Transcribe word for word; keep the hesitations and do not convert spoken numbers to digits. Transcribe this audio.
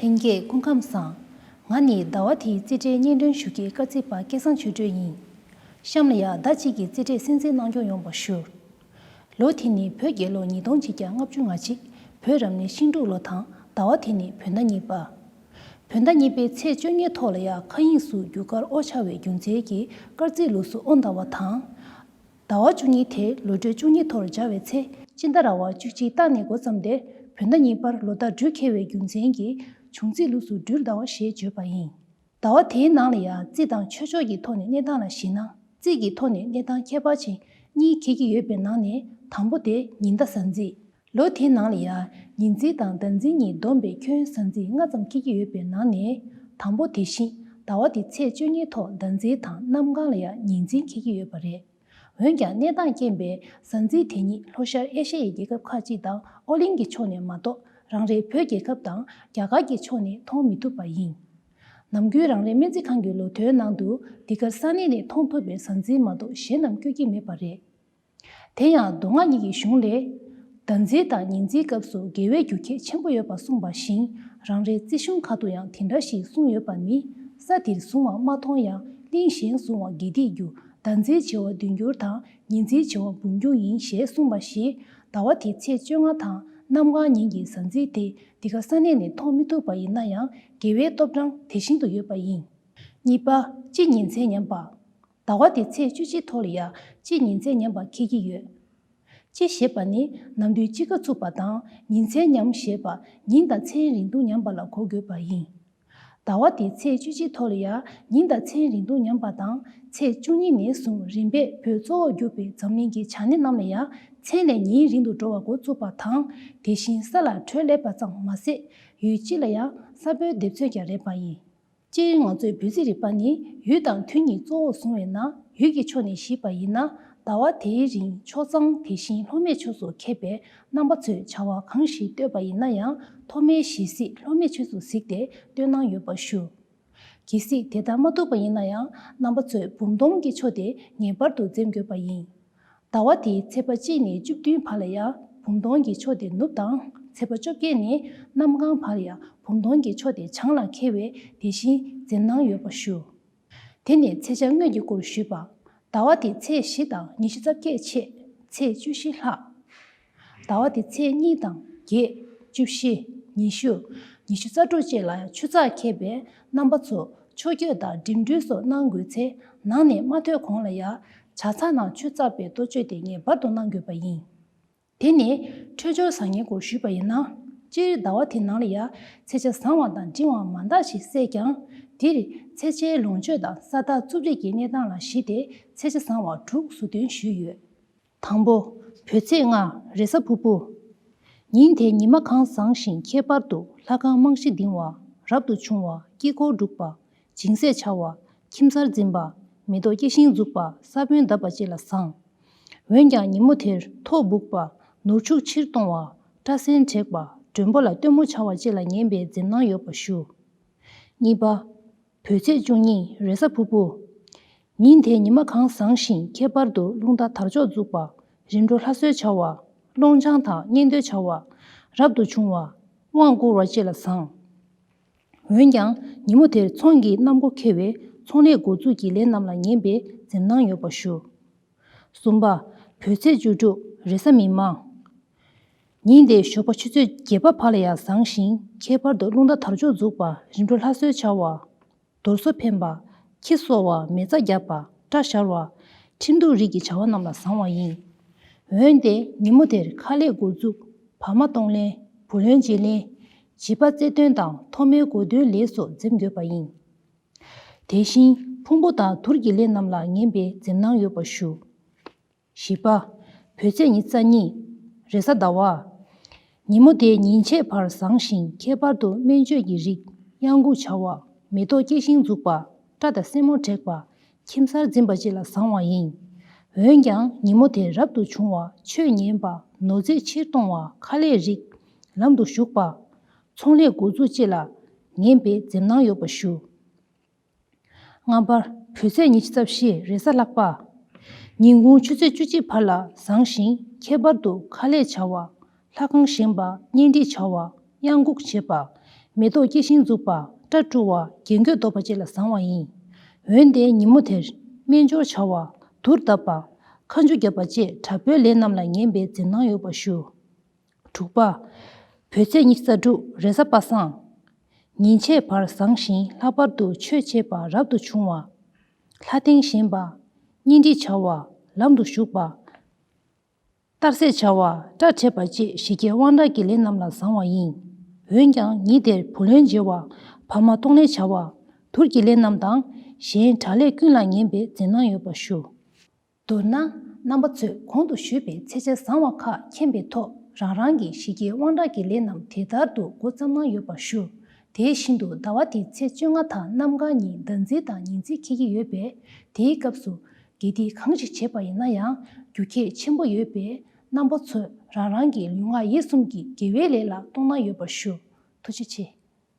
ལྷན་རྒྱས་སྐུ་ཁམས་བཟང་། ང་ནི་ཟླ་བ་དེའི་རྩིས་ཁྲའི་སྙན་སྒྲོན་ཞུ་མཁན་སྐར་རྩིས་པ་སྐལ་བཟང་ཆོས་སྒྲོན་ཡིན། གཤམ་ལ་ཡང་ཟླ་གཅིག་གི་རྩིས་ཁྲའི་གསན་གཟིགས་གནང་སྐྱོང་ཡོང་བ་ཞུ། ལོ་དེ་ནི་བོད་རྒྱལ་ལོ་ཉིས་སྟོང་གཅིག་བརྒྱ་ལྔ་བཅུ་ང་གཅིག་བོད་རབ་གནས་ཤིང་འབྲུག་ལོ་དང་ཟླ་བ་དེ་ནི་བོད་ཟླ་གཉིས་པ། བོད་ཟླ་གཉིས་པའི་ཚེས་བཅོ་ལྔའི་ཐོག་ལ་ཡང་མཁའ་དབྱིངས་སུ་རྒྱུ་སྐར་འོད་འཆར་བའི་རྒྱུ་མཚན་གྱིས་སྐར་རྩིས་ལུགས་སུ་དབོ་ཟླ་བ་དང་། ཟླ་བ་བཅུ་གཉིས་དེ་ལོ་སྦྲུལ་བཅུ་གཉིས་ཐོར་སྦྱར་བའི་ཚེ་སྤྱི་ཟླ་ར་བ་བཅུ་གཅིག་སྟག་ནས་འགོ་བརྩམས་ཏེ་བོད་ཟླ་གཉིས་པར་ལོ་ཟླ་སྦྲུལ་འཁེལ་བའི་རྒྱུ་མཚན་གྱིས་བྱུང་རྩིས་ལུགས་སུ་སྦྲུལ་ཟླ་བ་ཞེས་བརྗོད་པ་ཡིན། ཟླ་བ་དེའི་ནང་ལ་ཡང་རྩིས་དང་ཆོས་ཕྱོགས་ཀྱི་ཐོག་ནས་གནས་སྟངས་ལ་གཞིགས་ན་རྩིས་ཀྱི་ཐོག་ནས་གནས་སྟངས་ཁྱད་པར་ཅན་གཉིས་འཁེལ་གྱི་ཡོད་པའི་ནང་ནས་དང་པོ་དེ་ཉི་ཟླ་གཟའ་འཛིན། ལོ་དེའི་ནང་ལ་ཡང་ཉི་འཛིན་དང་ཟླ་འཛིན་གཉིས་བསྡོམས་པས་ཁྱོན་གཟའ་འཛིན་ལྔ་ཙམ་འཁེལ་གྱི་ཡོད་པའི་ནང་ནས་དང་པོ་དེ་བཞིན་ཟླ་བ་དེ་ཚེས་བཅུ་གཉིས་ཐོག་ཟླ་འཛིན་དང་གནམ་གང་ལ་ཡང་ཉི་འཛིན་འཁེལ་གྱི་ཡོད་པ་རེད། འོན་ཀྱང་གནས་སྟངས་རྐྱེན་པས་གཟའ་འཛིན་དེ་ཉིད་ལྷོ་ཤར་ཨེ་ཤ་ཡའི་རྒྱལ་ཁབ་ཁག་ཅིག་དང་ཨོ་གླིང་གི་ཕྱོགས་ནས་མ་གཏོགས་རང་རེའི་བོད་རྒྱལ་ཁབ་དང་རྒྱ་གར་གྱི་ཕྱོགས་ནས་མཐོང་མི་ཐུབ་པ་ཡིན། ནམ་རྒྱུན་རང་རེའི་སྨན་རྩིས་ཁང་གི་ལོ་ཐོའི་ནང་དུ་འདི་གར་ས་གནས་ནས་མཐོང་ཐུབ་པའི་གཟའ་འཛིན་མ་གཏོགས་གཞན་རྣམས་བཀོད་ཀྱི་མེད་པ་རེད། དེ་ཡང་མདོ་སྔགས་གཉིས་ཀྱི་གཞུང་ལས། ཟླ་འཛིན་དང་ཉི་འཛིན་སྐབས་སུ་དགེ་བའི་རྒྱུ་ཁྱད་ཆེན་པོ་ཡོད་པ་གསུངས་པ་བཞིན་རང་རེའི་རྩིས་གཞུང་ཁག་ཏུ་ཡང་དེ་འདྲ་ཞིག་གསུངས་ཡོད་པ་ནི་ས་དེར་བཟུང་བ་མ་མཐོང་ཡང་གླིང་གཞན་བཟུང་བ་དགེ་སྡིག་རྒྱུ། ཟླ་འཛིན་བྱེ་བ་བདུན་འགྱུར་དང་ཉི་འཛིན་བྱེ་བ་འབུམ་འགྱུར་ཡིན་ཞེས་གསུངས་པ་ཞིག་ཟླ་བ་དེའི་ཚེས་བཅོ་ལྔ་དང་གནམ་གང་ཉིན་གྱི་གཟའ་འཛིན་དེ་འདི་ག་ས་གནས་ནས་མཐོང་མི་ཐུབ་པ་ཡིན་ན་ཡང་དགེ་བའི་སྟོབས་གྲངས་དེ་བཞིན་དུ་ཡོད་པ་ཡིན། གཉིས་པ། དཔྱིད་ཉིན་མཚན་ཉམས་པ། ཟླ་བ་དེ་ཚེས་བཅུ་གཅིག་ཐོག་ལ་ཡང་དཔྱིད་ཉིན་མཚན་ཉམས་པ་འཁེལ་གྱི་ཡོད། དཔྱིད་ཞེས་པ་ནི་ནམ་དུས་དཔྱིད་ཀ་ཚུགས་པ་དང་ཉིན་མཚན་ཉམས་ཞེས་པ་ཉིན་དང་མཚན་རིང་ཐུང་ཉམས་པ་ལ་གོ་དགོས་པ་ཡིན། ཟླ་བ་དེ་ཚེས་བཅུ་གཅིག་ཐོག་ལ་ཡང་ཉིན་དང་མཚན་རིང་ཐུང་ཉམས་པ་དང་ཚེས་བཅུ་གཉིས་ནས་བཟུང་རིམ་པས་བོད་གཙོ་བོར་གྱུར་པའི་འཛམ་གླིང་གི་བྱང་སྣེ་རྣམས་ལ་ཡང་མཚན་ལས་ཉིན་རིང་དུ་འགྲོ་བ་འགོ་བཙུགས་པ་དང་དེ་བཞིན་ས་ལ་དྲོད་སླེབས་པ་ཙམ་མ་ཟད་ཡུལ་སྤྱི་ལ་ཡང་ས་བོན་འདེབས་ཚུལ་ཀྱང་རེད་པ་ཡིན། སྤྱིར་ང་ཚོས་བོད་རྩིས་རིག་པ་ནི་ཡུལ་དང་དུས་གཉིས་གཙོ་བོར་བཟུང་བས་ན་ཡུལ་གྱི་ཕྱོགས་ནས་གཞིགས་པ་ཡིན་ན་ཟླ་བ་དེའི་རིང་ཆོས་གཙང་དེ་བཞིན་ལྷོ་སྨད་ཕྱོགས་སུ་ཁེབས་པས་རྣམ་པ་ཚོས་བྱ་བ་གང་ཞིག་བཏོད་པ་ཡིན་ན་ཡང་ཐོག་མའི་གཞི་གཟིགས་ལྷོ་སྨད་ཕྱོགས་སུ་གཟིགས་ཏེ་བཏོད་གནང་ཡོད་པ་ཞུ། གལ་སྲིད་དེ་ལྟར་མ་ཐུབ་པ་ཡིན་ན་ཡང་རྣམ་པ་ཚོས་འབུམ་སྟོང་གི་ཕྱོགས་དེ་ངེས་པར་དུ་འཛེམ་དགོས་པ་ཡིན། ཟླ་བ་དེའི་ཚེས་པ་གཅིག་ནས་བཅུ་བདུན་བར་ལ་ཡང་འབུམ་སྟོང་གི་ཕྱོགས་དེ་ནུབ་དང་ཚེས་པ་བཅོ་བརྒྱད་ནས་གནམ་གང་བར་ཡང་འབུམ་སྟོང་གི་ཕྱོགས་དེ་བྱང་ལ་འཁེལ་བས་དེ་བཞིན་འཛེམ་གནང་ཡོད་པ་ཞུ། དེ་ནས་ཚེས་ཆ་དངོས་ཀྱི་སྐོར་ཞུས་པ། ཟླ་བ་དེ་ཚེས་བཞི་དང་ཉི་ཤུ་རྩ་བརྒྱད་ཆད། ཚེས་བཅུ་བཞི་ལྷག་ཟླ་བ་དེ་ཚེས་གཉིས་དང་བརྒྱད། བཅུ་བཞི། ཉི་ཤུ། ཉི་ཤུ་རྩ་དྲུག་བཅས་ལ་ཆུ་ཚགས་ཁེལ་བས་རྣམ་པ་ཚོ་ཆོས་སྐྱོད་དང་འགྲིམ་འགྲུལ་སོགས་གནང་དགོས་ཚེ་ནང་ནས་མ་ཐོན་གོང་ལ་ཡང་ཇ་ཚགས་ནང་ཆུ་བཙགས་པའི་གཏོ་བཅོས་དེ་ངེས་པར་དུ་གནང་དགོས་པ་ཡིན། དེ་ནས་འཕྲོད་སྦྱོར་བཟང་ངན་སྐོར་ཞུས་པ་ཡིན་ན། སྤྱིར་ཟླ་བ་དེ་ནང་ལ་ཡང་ཚེས་ཆ་བཟང་བ་དང་འབྲིང་བ་མང་དག་ཞིག་གསལ་ཀྱང་། འདིར་ཚེས་ཆའི་ལོངས་སྤྱོད་དང་ས་རྟགས་རྩུབ་རིགས་ཀྱི་གནས་སྟངས་ལ་གཞིགས་ཏེ་ཚེས་ཆ་བཟང་བ་དྲུག་ཟུར་འདོན་ཞུས་ཡོད། དང་པོ། བོད་ཚེས་ལྔ། རེས་གཟའ་ཕུར་བུ། ཉིན་དེ་ཉི་མ་གང་བཟང་ཞིང་ཁྱད་པར་དུ་ལྷ་ཁང་རྨང་གཞི་ལྡིང་བ། རབ་ཏུ་བྱུང་བ། དཀྱིལ་འཁོར་སྒྲུག་པ། སྦྱིན་སྲེག་བྱ་བ། ཁྱིམ་གསར་འཛིན་པ། མེ་ཏོག་སྐྱེ་ཤིང་འཛུགས་པ། ས་བོན་བརྡབས་པ་བཅས་ལ་བཟང་། འོན་ཀྱང་ཉིན་མོ་དེར་ཐོ་འབུག་པ། ནོར་ཕྱུགས་ཕྱིར་གཏོང་བ། སྐྲ་སེན་བྲེག་པ། མགྲོན་པོ་ལ་སྟོན་མོ་བྱ་བ་བཅས་ལ་ངན་པའི་འཛེམ་གནང་ཡོད་པ་ཞུ། གཉིས་པ། བོད་ཚེས་བཅུ་གཉིས། རེས་གཟའ་ཕུར་བུ། ཉིན་དེ་ཉི་མ་གང་བཟང་ཞིང་ཁྱད་པར་དུ་རླུང་རྟ་དར་ལྕོག་འཛུགས་པ། རིམ་གྲོ་ལྷ་གསོལ་བྱ་བ། སློང་ཆང་དང་གཉེན་སྟོན་བྱ་བ། རབ་ཏུ་བྱུང་བ། དབང་བསྐུར་བ་བཅས་ལ་བཟང་། འོན་ཀྱང་ཉིན་མོ་དེར་ཚོང་གི་གནམ་སྒོ་ཁེལ་བས་ཚོང་ལས་འགོ་འཛུགས་ཀྱི་ལས་རྣམས་ལ་ངན་པའི་འཛེམ་གནང་ཡོད་པ་ཞུ། གསུམ་པ། བོད་ཚེས་བཅུ་དྲུག། རེས་གཟའ་མིག་དམར། ཉིན་དེ་ཞོགས་པ་ཆུ་ཚོད་བརྒྱད་པ་བར་ལ་ཡང་བཟང་ཞིང་ཁྱད་པར་དུ་རླུང་རྟ་དར་ལྕོག་འཛུགས་པ། རིམ་གྲོ་ལྷ་གསོལ་བྱ་བ། རྡོར་གསོ་འཕེན་པ། ཁྱི་གསོ་བ། མེ་བཙའ་རྒྱག་པ། སྐྲ་བཞར་བ། ཁྲིམས་གཏུག་རིགས་ཀྱི་བྱ་བ་རྣམས་ལ་བཟང་བ་ཡིན། འོན་ཏེ་ཉིན་མོ་དེར་ཁ་ལས་འགོ་འཛུགས། བག་མ་གཏོང་ལེན། བུ་ལོན་འཇལ་ལེན། བྱིས་པ་རྩེད་འདོན་དང་ཐོག་མའི་གོ་སྟོན་ལས་སོགས་འཛེམ་དགོས་པ་ཡིན། དེ་བཞིན་ཕུང་པོ་དང་དུར་གྱི་ལས་རྣམས་ལ་ངན་པའི་འཛེམ་གནང་ཡོད་པ་ཞུ། བཞི་པ། བོད་ཚེས་ཉི་ཤུ་རྩ་གཉིས། རེས་གཟའ་ཟླ་བ། ཉིན་མོ་དེ་ཉིན་ཕྱེད་བར་བཟང་ཞིང་ཁྱད་པར་དུ་སྨན་བཅོས་ཀྱི་རིགས། གཡང་འགུགས་བྱ་བ། མེ་ཏོག་སྐྱེ་ཤིང་འཛུགས་པ། སྐྲ་དང་སེན་མོ་བྲེག་པ། ཁྱིམ་གསར་འཛིན་པ་བཅས་ལ་བཟང་བ་ཡིན། འོན་ཀྱང་ཉིན་མོ་དེ་རབ་ཏུ་བྱུང་བ། ཆོས་ཉན་པ། ནོར་རྫས་ཕྱིར་གཏོང་བ། ཁ་ལས་རིགས། ལམ་དུ་ཞུགས་པ། ཚོང་ལས་འགོ་འཛུགས་བཅས་ལ་ངན་པའི་འཛེམ་གནང་ཡོད་པ་ཞུ། ལྔ་པ། བོད་ཚེས་ཉི་ཤུ་རྩ་བཞི། རེས་གཟའ་ལྷག་པ། ཉིན་གུང་ཆུ་ཚོད་བཅུ་གཅིག་བར་ལ་བཟང་ཞིང་ཁྱད་པར་དུ་ཁ་ལས་བྱ་བ། ལྷ་ཁང་བཞེངས་པ། གཉེན་སྒྲིག་བྱ་བ། གཡང་འགུགས་བྱེད་པ། མེ་ཏོག་སྐྱེ་ཞིང་འཛུགས་པ། སྐྲ་བཀྲུ་བ། རྒྱན་གོས་འདོགས་པ་བཅས་ལ་བཟང་བ་ཡིན། འོན་ཏེ་ཉིན་མོ་དེར་སྨན་སྦྱོར་བྱ་བ། དུར་བརྡབ་པ། མཁའ་འགྲོ་བརྒྱབ་པ་བཅས་དྲག་པོའི་ལས་རྣམས་ལ་ངན་པའི་འཛེམ་དང་ཡོད་པར་ཞུ། དྲུག་པ། བོད་ཚེས་ཉི་ཤུ་རྩ་དྲུག་རེས་གཟའ་པ་སངས། ཉིན་ཕྱེད་བར་བཟང་ཞིང་ལྷག་པར་དུ་ཆོས་བྱེད་པ་རབ་ཏུ་བྱུང་བ། ལྷ་སྟེང་བཞེངས་པ། གཉེན་སྒྲིག་བྱ་བ། ལམ་དུ་ཞུགས་པ། གཏར་སྲེག་བྱ་བ། སྐྲ་བྲེག་པ་བཅས་ཞི་རྒྱས་དབང་དྲག་གི་ལས་རྣམས་ལ་བཟང་བ་ཡིན། འོན་ཀྱང་ཉིན་དེར་བུ་ལོན་འཇལ་བ། ཕ་མ་གཏོང་ལེན་བྱ་བ། དུར་གྱི་ལས་རྣམས་དང་། གཞན་དྲག་ལས་ཀུན་ལ་ངན་པའི་འཛེམ་དང་ཡོད་པར་ཞུ། མདོར་ན། རྣམ་པ་ཚོས་གོང་དུ་ཞུས་པའི་ཚེས་ཆ་བཟང་བ་ཁག་མཁྱེན་པའི་ཐོག་རང་རང་གི་ཞི་རྒྱས་དབང་དྲག་གི་ལས་རྣམས་དེ་ལྟར་དུ་འགོ་བརྩམས་གནང་ཡོད་པར་ཞུ། དེ་བཞིན་དུ་ཟླ་བ་འདིའི་ཚེས་བཅོ་ལྔ་དང་གནམ་གང་གཉིས་ཟླ་འཛིན་དང་ཉི་འཛིན་འཁེལ་གྱི་ཡོད་པས། དེའི་སྐབས་སུ་དགེ་སྡིག་གང་ཞིག་བྱས་པ་ཡིན་ན་ཡང་རྒྱུ་ཁྱད་ཆེན་པོ་ཡོད་པས། རྣམ་པ་ཚོས་རང་རང་གི་ལུས་ངག་ཡིད་གསུམ་གྱི་དགེ་བའི་ལས་ལ་གཏོང་གནང་ཡོད་པར་ཞུ། ཐུགས་རྗེ་ཆེ།